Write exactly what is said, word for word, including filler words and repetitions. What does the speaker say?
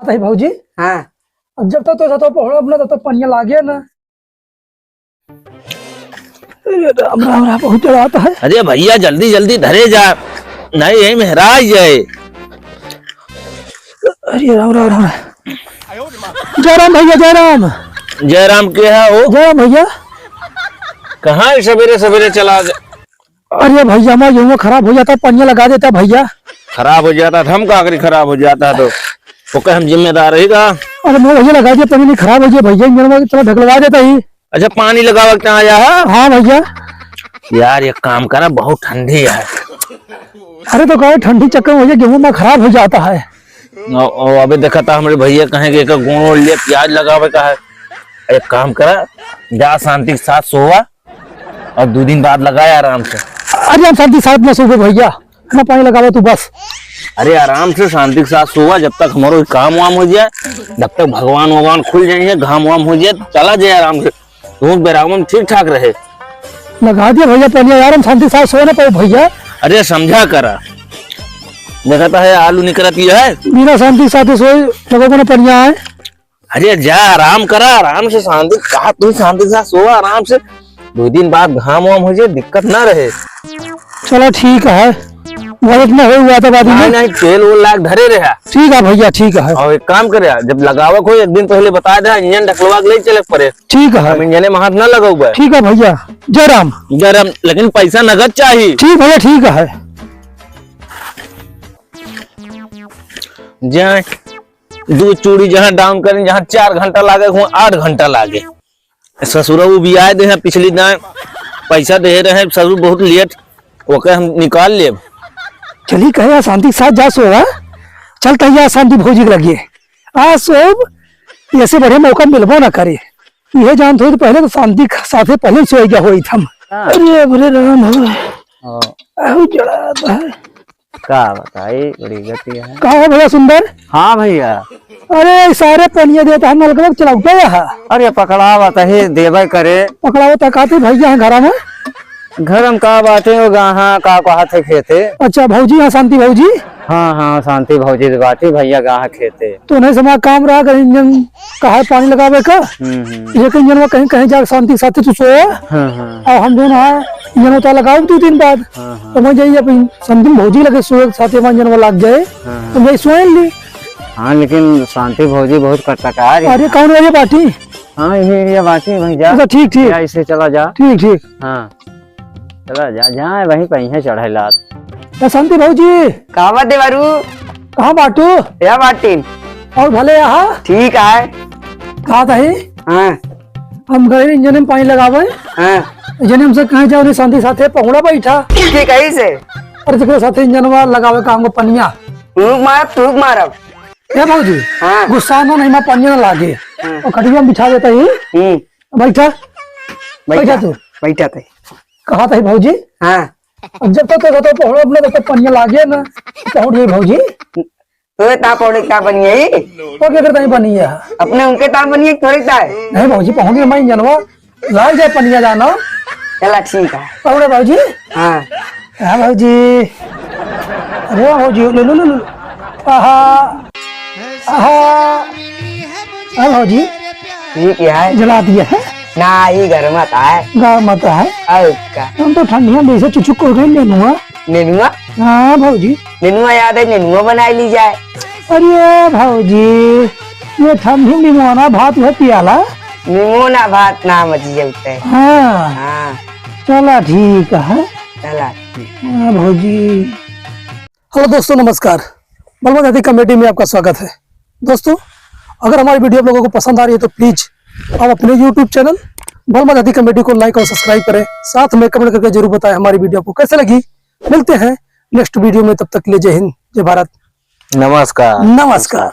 तही भौजी। हाँ। अब जब तक तो, तो पहुड़ा अपना, तब तक पनिया लागे ना। अरे राम, राम, राम, बहुत जड़ात है। अरे भैया, जल्दी, जल्दी धरे जा, नहीं यही में हेराई जाए। अरे राम, राम, राम। जय राम भैया, जय राम। जय राम के है हो? जय राम भैया। कहाँ है सवेरे सवेरे चला गए? अरे भैया, हमार गेहूं खराब हो जाता, पनिया लगा देता भैया। खराब हो जाता तो हम का करी, खराब हो जाता तो ओकर हम जिम्मेदार रही का? अरे मैं भैया लगा दिया, पनिया नहीं खराब हो गया भैया, इंजन में थोड़ा ढकलवा देता ही। अच्छा, पानी लगावे के आया है? हाँ भैया। यार, एक काम करा, बहुत ठंडी है। अरे तो कहे ठंडी चक्कर में भैया गेहूं में खराब हो जाता है। ओ, ओ, अबे देखा था हमरे भैया कहे कि एक गोड़ ओड़ लिए प्याज लगावे का है। एक काम करा, जा शांति के साथ सोवा और दो दिन बाद लगाए आराम से। अरे हम शांति के साथ ना सोबे भैया, ना पानी लगावे तू बस। अरे आराम से शांति के साथ सोवा, जब तक हमारो काम वाम हो जाए, जब तक भगवान वगवान खुल जाए, घाम वाम हो जाए, चला जाए आराम से। धूप बेरावन ठीक ठाक रहे। लगा दिया भैया पनिया यार, हम शांति के साथ सो ना पाओ भैया। अरे समझा करा, देखता है आलू निकलती है। बिना शांति के साथ सोए लगो को ना पनिया है। अरे जा आराम करा, आराम से शांति, कहा तू शांति के साथ सो आराम से, दो दिन बाद घाम वाम हो जाए, दिक्कत ना रहे। चलो ठीक है, वजन ना होई हुआ तो बाद नहीं, में। नहीं, तेल वोल लाग धरे रहा। ठीक है भैया, ठीक है। और एक काम करे, जब लगावक हो एक दिन पहले बता दे, इंजन ढकलवा के ले चले पड़े। ठीक है। हम इंजने में हाथ ना लगाऊ बे। ठीक है भैया, जय राम। जय राम, लेकिन पैसा नगद चाहिए। ठीक भैया, ठीक है। जाए, दो चूड़ी जहाँ डाउन करें, जहाँ चार घंटा लागे, वहाँ आठ घंटा लागे। ससुरा उ भी आए दे हैं पिछली दाएं, पैसा दे रहे हैं ससुर बहुत लेट, ओके हम निकाल लेब। चली कहे यार शांति के साथ जा सोवा, चलता है यार शांति भौजी के लगे। आज सोब, ऐसे बढ़िया मौका मिलबो ना करे। यह जानत हो तो पहले तो शांति के साथे पहले सोए गया होई थम। हाँ। अरे, अरे राम हो। हाँ। अहो जड़ा है। का बताई, बड़ी गति है। का हो भैया सुंदर? हाँ भैया। अरे, सारे पनिया देता है, नलकवा चलावता है। अरे, पकड़ावत है, देवे करे। पकड़ावत है, काते भैया हैं घरा में? घर में का बाटे, वो गाहा का कहत है खेते। अच्छा, भौजी, हाँ, शांति भौजी? हाँ, हाँ, शांति भौजी तो बाटे, भैया गाहा खेते। तो नहीं समा काम रहा, कहीं इंजन कहा है पानी लगावे का। हम्म, हम्म। ये कहीं इंजन में कहीं, कहीं जाके शांति के साथ तू सोया। हाँ, हाँ। और हम दोनों हाँ, इंजन उतार लगाओ दो दिन बाद। हाँ, हाँ। तो मैं जाइए अपन शांति भौजी लगे सोए के साथ, ये इंजन में लग जाए। हाँ, हाँ। तो मैं सोए ली। हाँ, लेकिन शांति भौजी बहुत कटकटा रही। अरे, कौन वाली बाटी? हाँ, ये, ये बाटी वहीं जा। अच्छा, ठीक, ठीक। या इसे चला जा। ठीक, ठीक। हाँ। चला जा, जहाँ है वहीं पे ही है चढ़ाई लात। ए शांति भौजी। का बात देवरू? कहाँ बाटू? या बाटिन। और भले यहाँ? ठीक है। कहा था ही? हाँ। हम गए इंजन में पानी लगावे। हाँ। इंजन हमसे कहे जाओ नहीं शांति साथे पहुड़ा बैठा। ठीक है से। और जकरे साथे इंजनवा लगावे का हमको पनिया। तू मार, तू मारब। ए भौजी। हाँ। गुस्सा ना नहीं, मैं पनिया ना लागे। हाँ। और खटिया में बिठा देता ही। हम्म। बैठा। बैठा। बैठा तू। बैठा तई। कहा था ही भौजी? हाँ। अब जब तक तो, तो पहुड़ा अपने तब तक पनिया लागे ना। पहुड़ गई भौजी। तो इतना पौड़े का बनिया ही? तो क्या करता ही पनिया? अपने उनके तार बनिया थोड़ी तार। नहीं भौजी, पहुड़ गई मैं इंजनवा। लाग जाए पनिया जाना। चला ठीक है। पहुड़ा भौजी? हाँ। हाँ भौजी। अरे भौजी, ले लो, ले लो। आहा। आहा। हाँ भौजी। ये क्या है? जला दिया है। ना, ये गरमात है। गरमात है। और का? हम तो ठंडिया में से चुचुक हो गए नेनुआ। नेनुआ? हाँ भौजी। नेनुआ याद है, नेनुआ बनाई ली जाए। अरे भौजी, ये ठंडी निमोना भात है पियाला। निमोना भात नाम अजी जलते। हाँ। हाँ। चला ठीक है। चला ठीक। हाँ भौजी। हेलो दोस्तों, नमस्कार। बलमा जाति कॉमेडी में आपका स्वागत है। दोस्तों, अगर हमारी वीडियो आप लोगों को पसंद आ रही है तो प्लीज आप अपने YouTube चैनल बलमा जाति कॉमेडी को लाइक और सब्सक्राइब करें, साथ में कमेंट करके जरूर बताएं हमारी वीडियो आपको कैसे लगी। मिलते हैं नेक्स्ट वीडियो में, तब तक के लिए जय हिंद, जय भारत, नमस्कार। नमस्कार।